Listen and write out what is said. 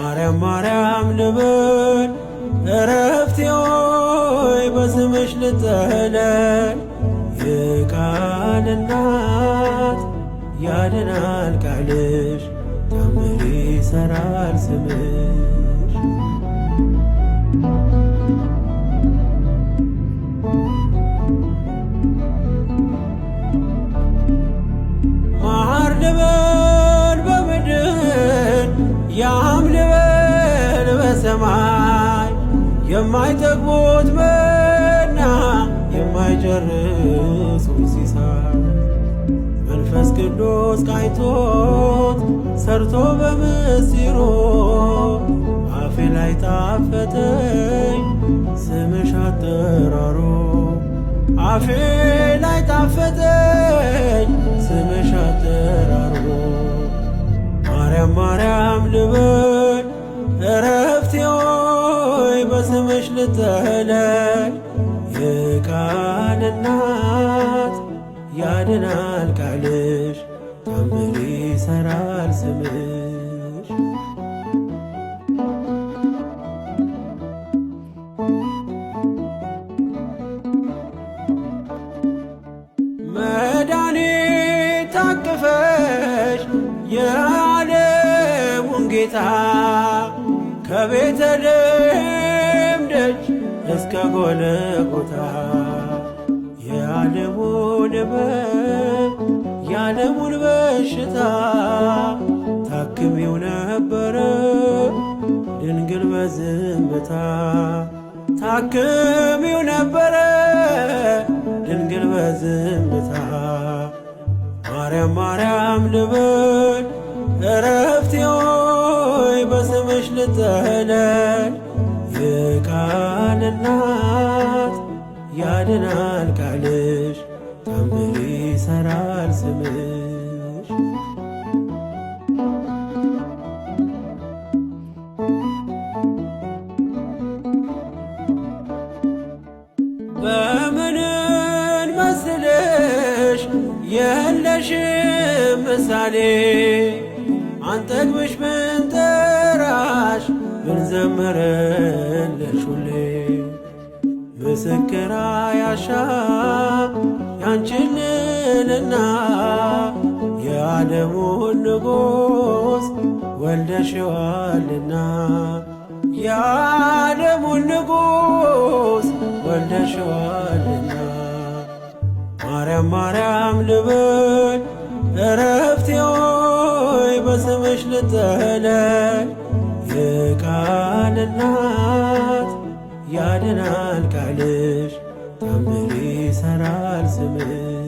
ማርያም ማርያም ልበል እረፍቴ ሆይ በስምሽ ልጠለል። የቃል እናት ያድናል ቃልሽ ታምር ይሠራል ስምሽ። ማር ልበል በምድር ያም ልበል በሰማይ የማይጠግቡት መና የማይጨርሱት ሲሳይ መንፈስ ቅዱስ ቃኝቶት ሰርቶ በምስጢሩ አፌ ላይ ጣፈጠኝ ስምሽ አጠራሩ አፌ ላይ ጣፈጠኝ ስምሽ አጠራሩ። ማርያም ማርያም ልበል እረፍቴ ሆይ በስምሽ ልጠለል። የቃል እናት ያድናል ቃልሽ ታምር ይሠራል ስምሽ። መድኃኒት ታቅፈሽ የዓለሙን ጌታ ከቤተልሔም ደጅ እስከ ጎልጎታ የዓለሙን ሕመም የዓለሙን በሽታ ታክሚው ነበረ ድንግል በዝምታ ታክሚው ነበረ ድንግል በዝምታ። ማርያም ማርያም ልበል እረፍቴ ሆይ በስምሽ ልጠለል። የቃል እናት ያድናል ቃልሽ ታምር ይሠራል ስምሽ። በምንን መስልሽ የለሽም ምሳሌ አንጠግብሽ ብንጠራሽ ብንዘምርልሽ ሁሌ ምስክር አያሻም ያንቺን ልዕልና የዓለሙን ንጉሥ ወልደሽዋልና የዓለሙን ንጉሥ ወልደሽዋልና። ማርያም ማርያም ልበል እረፍቴ ሆይ በስምሽ ልጠለል። የቃል እናት ያድናል ቃልሽ ታምር ይሠራል ስምሽ።